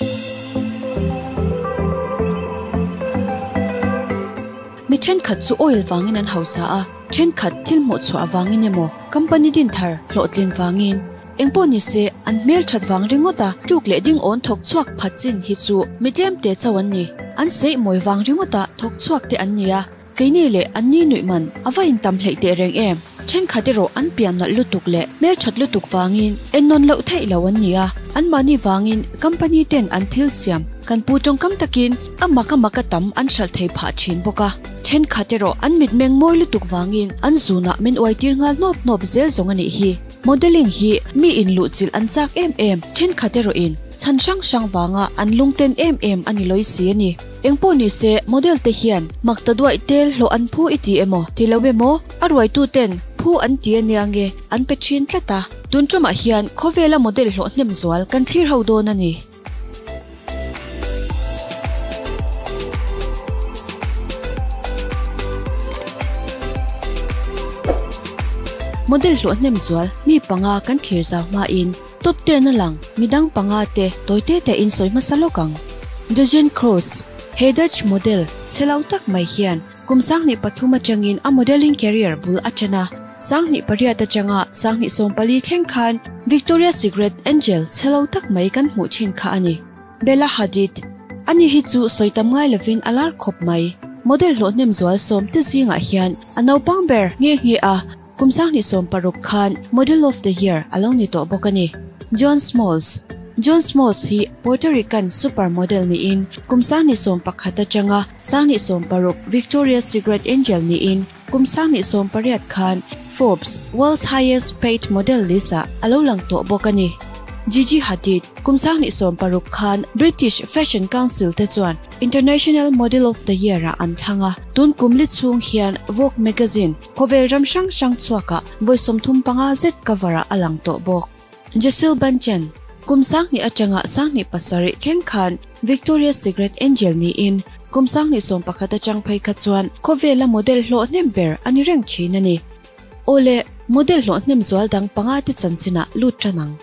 Mi thenkhat chu oil vangin an hausa a, thenkhat thil hmuh chhuah vangin emaw company din thar hlawhtlin vangin. Engpawh nise an hmel that vang ringawt a, tluk leh ding awn thawk chhuak phat chin hi chu mi tlem te chauh an ni. An seih mawi vang ringawt a thawk chhuak te an ni a. Keini leh anni nuih man a va intam hleih teh reng em? Thenkhat erawh an pian nalh lutuk leh hmelthat lutuk vangin ennawn loh theih lo an ni a, anmahni vangin company ten an thil siam kan pu tawngkam takin a mak a mak a tam an hralh thei phah thin bawk a. Thenkhat erawh an mitmeng mawi lutuk vangin an zunah min uaitir nghal hnawp hnawp zel zawng a nih hi. Modelling hi mi inluhchilh an chak em em, thenkhat erawhin chhan hrang hrang vanga an lungten em em a ni lawi si a ni. Engpawh ni se, model te hian mak ta duaih tel hlawh an phu i ti emaw ti lo emaw, a ruaitu ten phu an ti ania nge an pe thin tlat a. Tun tumah hian khawvela model hlawh hnem zual kan thlir ho dawn a ni. Model hlawh hnem zual mi panga kan thlir zau hmain Top ten a lang, midang panga te tawi te te in sawi hmasa lawk ang. Dejean Kroes, He Dutch model chhe lo tak mai hian kum 2003 atangin a modelling career bul a ṭan a, 2008 atanga 2014 thleng khan Victoria's Secret Angel chhe lo tak mai kan hmuh ṭhin kha a ni. Bella Hadid, Ani hi chu sawi tam ngai lovin a lar khawp mai. Model hlawhhnem zual sawm te zingah hian a naupang ber nghe nghe a, Kum 2016 khan Model of the Year a lo ni tawh bawk a ni. John Smalls John Smalls hi Puerto Rican super model niin kum 2011 atanga 2016 Victoria's Secret Angel niin kum 2018 khan Forbes World's Highest Paid Model list-ah a lo lang tawh bawk a ni. Gigi Hadid Kum 2016 khan British Fashion Council te chuan International Model of the Year-ah an thlang a, tun kum li chhung hian Vogue magazine Khawvel ram hrang hrang chhuakah vawi 35 zet cover ah a lang tawh bawk. Gisele Bundchen, kum 2000 atanga 2007 thleng khan Victoria's Secret Angel niin kum 2011 atang phei kha chuan khawvela model hlawh hnem ber a ni reng thin a ni. Awle, model hlawh hnem zual dang panga te chanchinah lut tan ang.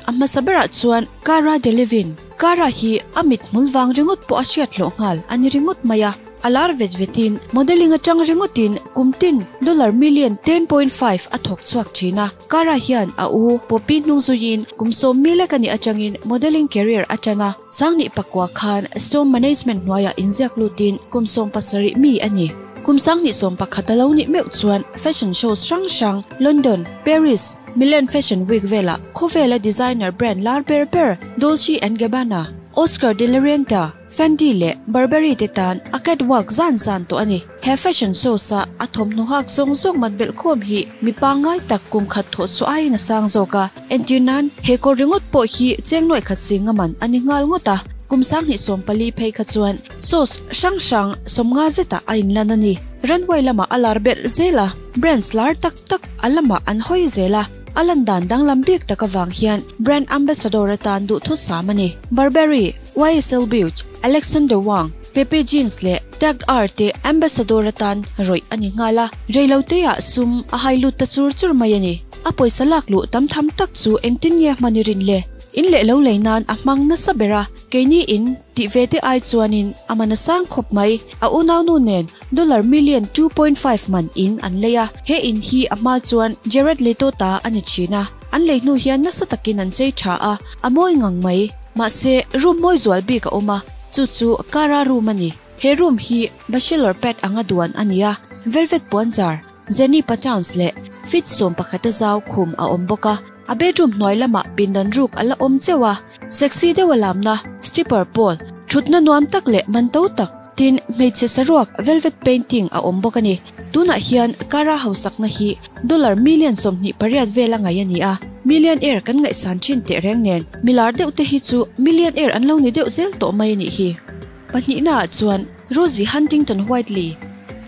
A hmasa berah chuan Cara Delevingne, Cara hi a mit hmul vang ringawt pawh a hriat hlawh nghal a ni ringawt mai a. A lar vet vetin modelling atang ringawtin kum tin dollar million 10.5 a thawk chhuak thin a. Cara hian a u Poppy hnung zuiin kum 10,000 ka nih atangin modelling career a tan a. 2009 khan Storm Management hnuaiah inziak lutin kum 17 mi a ni. Kum 2011 a lo nih meuh chuan fashion shows hrang hrang London, Paris, Milan Fashion Week velah khawvela designer brand lar ber ber Dolce and Gabbana, Oscar de la Renta, Fendi leh Burberry te tan a catwalk zan zan tawh a ni. He fashion shows a a thawmhnaw hak zawng zawng mat belh khawm hi mi pangngai tak kum khat thawh chu aiin a sang zawk a. Entir nan, he kawr ringawt pawh hi cheng nuaih khat sing a man a ni nghal ngawt a. Kum 2014 phei kha chuan shows hrang hrang 50 zetah a inlan a ni. Runway lamah a lar belh zel a, brands lar tak tak a lamah an hawi zel a. A lan dan danglam bik tak avang hian brand ambassador atan duhthusam a ni. Burberry, YSL Beauty, Alexander Wang, Pepe Jeans leh Tag R te ambassador atan rawih a ni nghal a, reiloteah sum a hai lut ta chur chur mai a ni. A pawisa lak luh tam tham tak chu engtin nge hman i rin le? In leh lo lei nan a hmang nasa ber a, keini in tih ve te ai chuanin a man a sang khawp mai. A unaunu nen dollar million 2.5 man in an lei a, he in hi a hma chuan Jared Leto ta a ni thin a, an lei hnu hian nasa takin an chei tha a, a mawi ngang mai. Mahse, room mawi zual bik a awm a, chu chu Cara room a ni. He room hi bachelor pad anga duan a ni a, velvet puanzar, Jenny Patterns leh feet 11 a zau khum a awm bawk a. A bedroom hnuai lamah pindan ruk a la awm cheuh a, sexy deuh a lamna stripper pole, thutna nuam tak leh man to tak, tin hmeichhe saruak velvet painting a awm bawk a ni. Tunah hian Cara hausakna hi dollar million 28 vel a ngaih a ni a, millionaire kan ngaihsan thin teh reng nen milar deuh te hi chu millionaire an lo ni deuh zel tawh mai a nih hi. Pahnihnaah chuan Rosie Huntington Whiteley,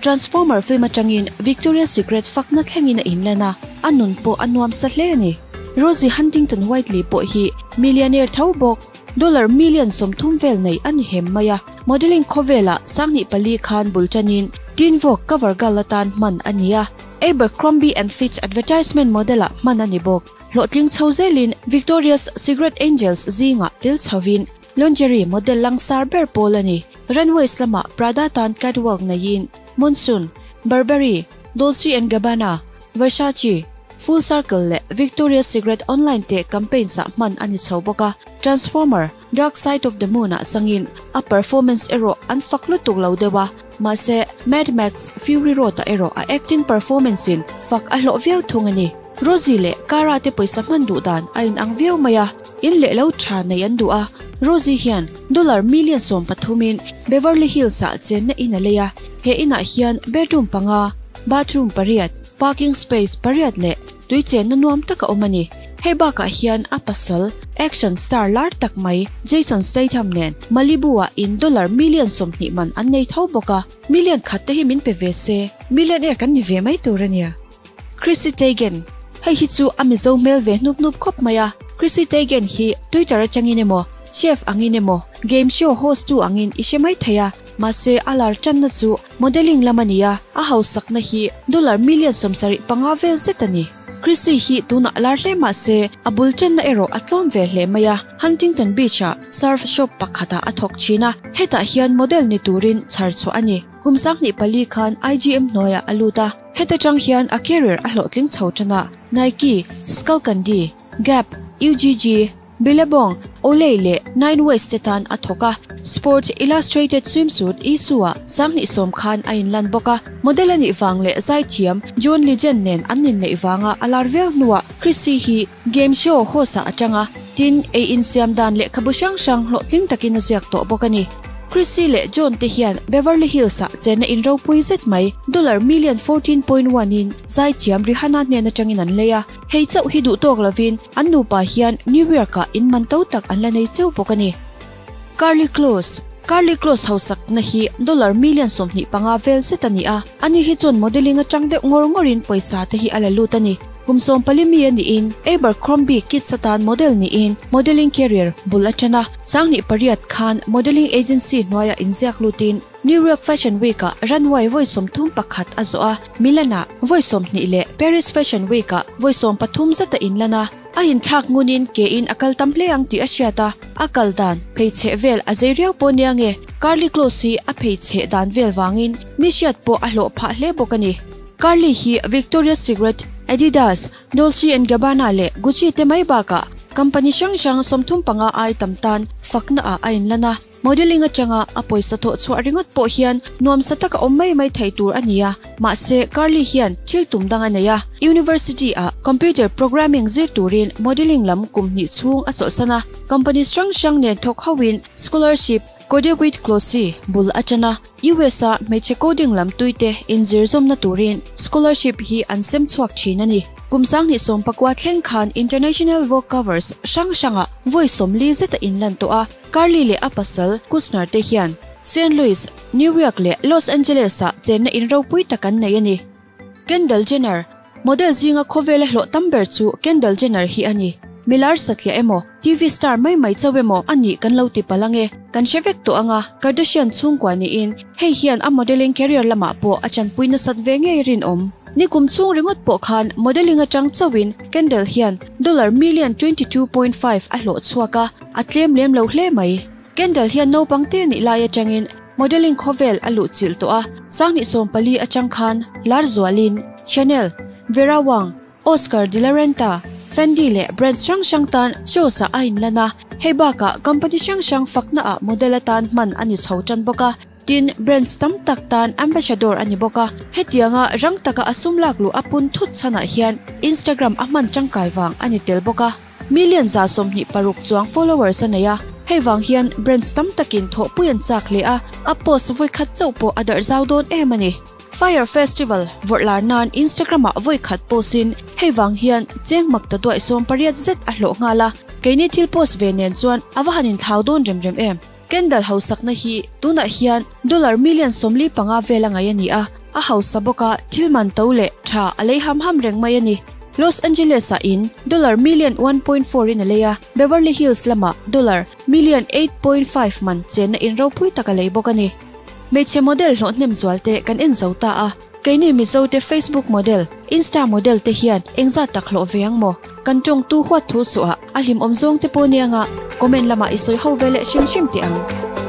Transformer film atangin Victoria's Secret fakna thlengin a inlan a, a nun pawh a nuam sa hle a ni. Rosie Huntington Whiteley pawh hi millionaire tho bawk, dollar million 30 vel nei a ni hem mai a. Modelling khawvelah 2004 khan bul tanin Teen Vogue cover girl atan hman a ni a, Abercrombie and Fitch advertisement model-ah hman a ni bawk. Hlawhtling chho zelin Victoria's Secret Angels zingah tel chhovin. Lingerie model langsar ber pawl a ni. Runways lamah Prada tan catwalk neiin Monsoon, Burberry, Dolce and Gabbana, Versace, Full Circle leh Victoria's Secret online te campaigns ah hman a ni chho bawk a. Transformer, Dark Side of the Moon ah changin a performance erawh an fak lutuk lo deuh a, mahse Mad Max, Fury Road ah erawh a acting performance in fak a hlawh viau thung a ni. Rosie leh Cara te pawisa hman duh dan a inang viau mai a, in leh lo tha nei an duh a. Rosie hian dollar million 13 in Beverly Hills ah chenna in a lei a, he inah hian bedroom panga, bathroom pariat, parking space pariat leh tui chenna nuam tak a awm a ni. Hei bakah hian a pasal, action star lar tak mai Jason Statham nen Malibu ah in dollar million 20 man an nei tho bawk a, million khat te hi min pe ve se, millionaire kan ni ve mai tur a nia. Chrissy Teigen, Hei hi chu a Mizo hmel ve hnup hnup khawp mai a. Chrissy Teigen hi Twitter atangin emaw, chef angin emaw, game show host tu angin i hre mai thei a. Mahse a lar tanna chu modelling lam a ni a, a hausakna hi dollar million 75 vel zet a ni. Chrissy hi tunah lar hle mahse a bul tanna erawh a tlawm ve hle mai a. Huntington Beach-ah surf shop pakhatah a thawk thin a, hetah hian model ni turin chhar chhuah a ni. Kum 24 khan IGM hnuaiah a lut a. Heta tang hian a career a hlawhtling chho tan a, Nike, Skullcandy, Gap, UGG, Billabong, Olay leh Nine West te tan a thawk a. Sports Illustrated swimsuit issue-ah 2010 khan a inlan bawk a. Model a nih vang leh zaithiam John Legend nen an inneih vanga a lar viau hnuah Chrissy hi game show host-ah a tang a, tin, ei insiam dan lehkhabu hrang hrang hlawhtling takin a ziak tawh bawk a ni. Chrissy leh John te hian Beverly Hills-ah chenna in ropui zet mai dollar million 14.1 in zaithiam Rihanna hnen atangin an lei a. Hei chauh hi duh tawk lovin an nupa hian New York-ah in man to tak an la nei cheu bawk a ni. Karlie Kloss Karlie Kloss hausakna hi dollar million 25 vel zet a ni a, ani hi chuan modelling atang deuh ngawr ngawrin pawisa te hi a la lut a ni. Kum 14 mi a niin Abercrombie Kids atan model niin modelling career bul a tan a, 2008 khan modelling agency hnuaiah inziak lutin New York Fashion Week-ah runway vawi 31 a zawh a, Milan-ah vawi 20 leh Paris Fashion Week-ah vawi 13 zet a inlan a. A inthlak ngunin ke in a kal tam hle ang tih a hriat a, a kal dan pheichheh vel a zei riau pawh nia nge Karlie Kloss hi a pheichheh dan vel vangin mi hriat pawh a hlawh phah hle bawk a ni. Karlie hi Victoria's Secret, Adidas, Dolce and Gabbana leh Gucci te mai bakah company hrang hrang 35 ai tam tan fakna ah a inlan a. Modelling atanga a pawisa thawh chhuah ringawt pawh hian nuamsa taka awm mai mai thei tur a ni a, mahse Karlie hian thil tum dang a nei a. University ah computer programming zir turin modelling lam kum hnih chhung a chawlhsan a, company hrang hrang nen thawk hoin scholarship Code with Klossy bul a tan a, US a hmeichhe coding lam tuite inzir zawmna turin scholarship hi an sem chhuak thin a ni. Kum 2019 thleng khan international Vogue covers hrang hrangah vawi 40 zet a inlan tawh a, Karlie leh a pasal Kushner te hian Saint Louis, New York leh Los Angeles-ah chenna in ropui tak an nei a ni. Kendall Jenner, Model zinga khawvela hlawh tam ber chu Kendall Jenner hi a ni. Milar satliah emaw, TV star mai mai chauh emaw a nih kan lo ti palh ange, kan hre vek tawh anga Kardashian chhungkua niin hei hian a modelling career lamah pawh a chanpui nasat ve ngei rinawm. Nikum chhung ringawt pawh khan modelling atang chauhin Kendall hian dollar million 22.5 a hlawh chhuak a, a tlem lem lo hle mai. Kendall hian naupang te nih lai atangin modelling khawvel a luh chilh tawh a, 2014 atang khan lar zualin Chanel, Vera Wang, Oscar de la Renta, Fendi leh brands hrang hrang tan shows ah a inlan a, hei bakah company hrang hrang fakna ah model atan hman a ni chho tan bawk a, tin brands tam tak tan ambassador a ni bawk a. Hetianga rang taka a sum lak luh a pun thut chhanah hian Instagram a hman tangkai vang a ni tel bawk a. Million 126 chuang followers a nei a, hei vang hian brands tam takin thawhpui an chak hle a, a post vawi khat chauh pawh a darh zau dawn em a ni. Fyre Festival vawrh lar nan Instagram ah vawi khat post in hei vang hian cheng mak ta duai 80 zet a hlawh nghal a, keini thil post ve nen chuan a va han inthlau dawn rem rem em. Kendall hausakna hi tunah hian dollar million 45 vel a ngai a ni a, a hausa bawk a thil man to leh tha a lei ham ham reng mai a ni. Los Angeles ah in dollar million 1.4 in a lei a, Beverly Hills lamah dollar million 8.5 man chenna in ropui tak a lei bawk a ni. Hmeichhe model hlawh hnem zual te kan en zo ta a, keini Mizo te Facebook model, Insta model te hian engzat tak hlawh ve ang maw? Kan tawng tu huat thu suah a hlim awm zawng te pawh nia nga. Comment lamah i sawi ho ve leh hrim hrim teh ang.